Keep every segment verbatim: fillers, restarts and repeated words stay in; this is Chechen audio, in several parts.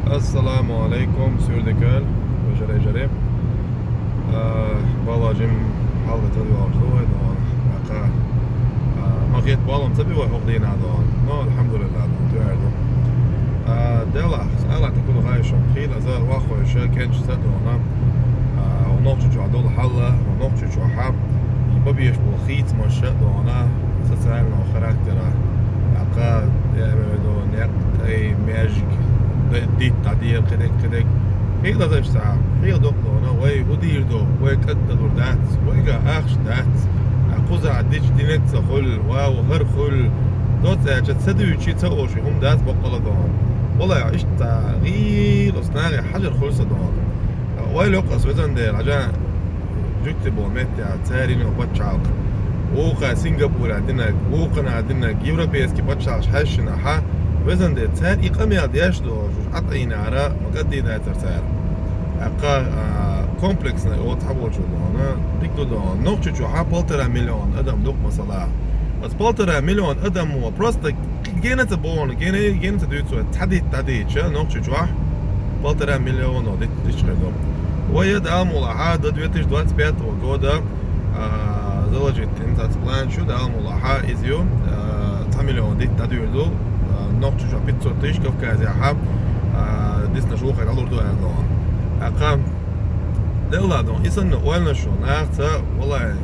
Ассаламу алейкум, суьрдикал, вежарий, вежарий. А, бала жим хьалгӀа тӀадоагӀаш ду вай, но, ака, а, ма хет балам ца бивай хӀокху дийнахь, но, но, алхьамдулиллахӀ, но, туьар ду. А, Делахь, Аллахь тӀе кху ду хьайша, хийла за ваххойша, кенча са дона. А, нохча чохь долу хьал, нохча чохь, и бабеш болу хийцамаш а дона, социального характера. Ака, я имею в виду, некъ, тӀай, межг, д-, дитт дӀадийр, кхидерг, кхидерг. Хийла заш цхьа, хийла доккха дона, вай хӀун дийр ду, вай кӀаддалур дац, вайга ахча дац. А кхузахь дича динеца хуьлу, вау, хӀара хуьлу. Доцца аьлча, ца дуьйцучи, ца олуши хӀума дац боккъала дона. Валлай, иштта гӀийла, оцу нахе хьажар хуьлу сан дона. Ойла йоккху ас везан дела, хьажа, жуьгти болу меттехь, цара йина пачхьалкх. Вукху Сингапуре динарг, вукхунна динарг, европейский пачхьалкхаш хьаьжжинахь, везан дела, цара и къамел деш долуш, Ӏа тӀаийнара, ма кӀаддийдацара цара. ТӀаккха, а, комплексный оцу хьан волчу дона, дика ду дона. Нохча чохь полтора миллион адам ду-кх масала. Оцу полтора миллион адамо просто Гена ца боху, гена, гена ца дуьйцу, цхьа дитт дӀадийча, нохча чохь полтора миллиона дитт, дитт хир ду. Вай, Дала мукъ лахь, до две тысячи двадцать пятого года, а, заложить дина цхьацца план ю, Дала мукъ лахь, иза ю, а, цхьа миллион дитт дӀадуьйр ду, а, нохча чохь пятьсот тысяч, Кавказехь, а, дисна шуха дӀалур ду аьлла дона. ТӀаккха, делла дона, и санна ойланаш ю, нах ца, валлай,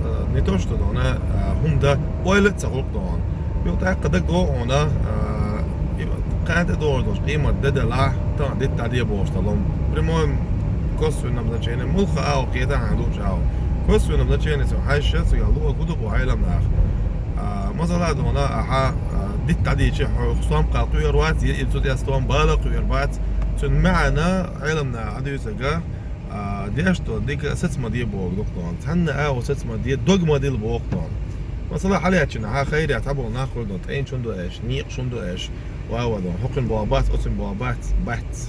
а, не то что дона, а, хӀума дан, ойла а ца гӀуллакх дона. Юха тӀаккха дагадогӀу хьуна, а, и кхана тӀедогӀуш долуш къемат де делахь, тахана дитт дӀаде бохуш талун. Прямой, косвенном значении, муьлхха агӀо кхета хьан луучу агӀо. Косвенном значении со хьаьжча, цигахь луо хӀун ду боху Ӏелам наха. А, масала дона, ахьа, а, дитт дӀадийча, хьо стом кхалла кхоьрур вац, я и цу тӀе стом бала кхоьрур бац. Цуьнан маьӀна Ӏелам наха Ӏадуьйцург, а, деш долу дика саца ма де боху дукха дона. Цхьанна агӀо саца ма де, дог ма дилла боху дона. Масала, хьалаьцчина, хьан хайрехь цхьаболу нах хуьлу дона, тӀайнчун ду аьлла, некъашун ду аьлла, ва, ва дона, хӀокхуьнан боху бац, оцуьнан боху бац, бац.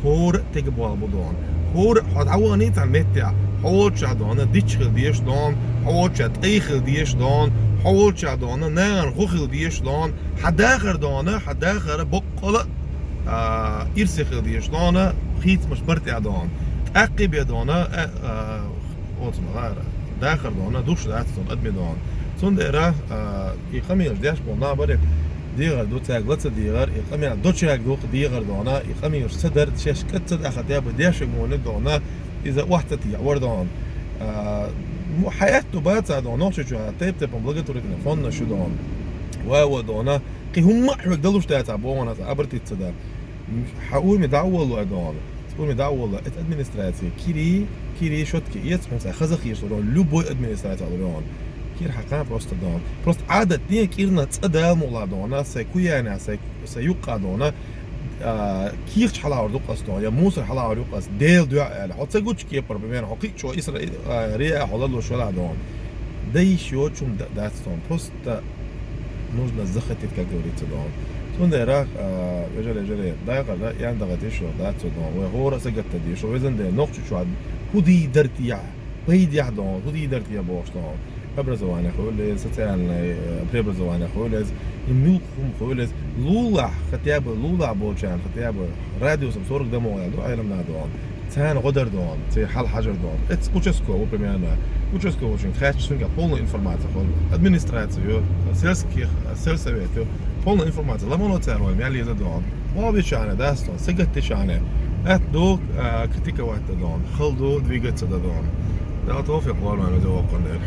ХӀора а теган боху бу дона. ХӀора а хьо дӀавахана цхьана метте, хьо волчохь дона, дича хила дезаш дона, хьо волчохь тӀай хила дезаш дона, хьо волчохь дона, нахана гӀо хила дезаш дона, хьан дахар дона, хьан дахар боккъала а, а, ирсе хила дезаш дона, хийцамаш бартӀехь дона. ТӀаккхий бен дона, а, а, оцу ма гӀара, дахар дона, душ дац цунна адаме дона. Цундела, а, и къамелаш деш болу нах баре дегӀар ду, цаьрга ла ца дегӀар, и къамел дочаьрга дукха дегӀар дона, и къамелаш ца дар, шаьш кӀад ца даха тӀе бу дешиг муьлхха дона, иза охьа ца тӀехь вара дона. А, м-, хьан аьтту бац а дона, нохча чохь тайп-тайпана благотворительный фондаш ю дона. Ва, ва дона, кхин хӀумма а хьоьга далуш дацахь боху аса, обратиться дан. Хьан уьйме дӀа а волло дона. Уьйме дӀа а волло. Эта администрация кири, кири шотки эца, хьуна цхьа хаза хеташ лур, любой администрация лур дона. Кира хьакха просто дона. Просто Ӏадатне кирна цӀа Дала мукъ лахь дона, сайн куьйгахь, сайн, сайн юккъехь дона, а, кехаташ хьалаур ду-кх ас дона, я мусор хьалаур ю-кх ас, Делан дуьхьа аьлла. Хьо ца гучу кепара, примерно, хьо кхин а чӀогӀа Исра-, а, реа хьо ларлуш велахь дона. Дан йиш йоцуш хӀума д-, дац дона. Просто нужно захотеть, как говорится, дона. Цундела, а, вежарий, вежарий, дакъа дан, ян дагӀа тешо дац дона. Вай хӀора а сагатта дешо, везан дела, нохча чохь хӀун дийр дара те, пайдехь дона, хӀун дийр дара те бохуш дона. Образование хуьлу иза, социальное, э, преобразование хуьлу иза, и муьлхха хӀума хуьлу иза. Лулахь, хотя бы лулахь болчарна, хотя бы радиусом сорок домов аьлла ду Ӏелам наха дона. Царна гӀо дар дона, церан хьал хьажар дона. Эцу участковый, примерно, участковыйчуьнга хаьттича, цуьнгахь полная информация хуьлу. Администрация ю, сельский, сельсовет ю, полная информация. Ламало цара вай мел еза дона. Бовичана дац дона, сагатдичана. Атта ду, а, критиковать дан дона. Хала ду, двигаться дан дона. Дала тавфикъ лойла вайна, веза воккхун дела.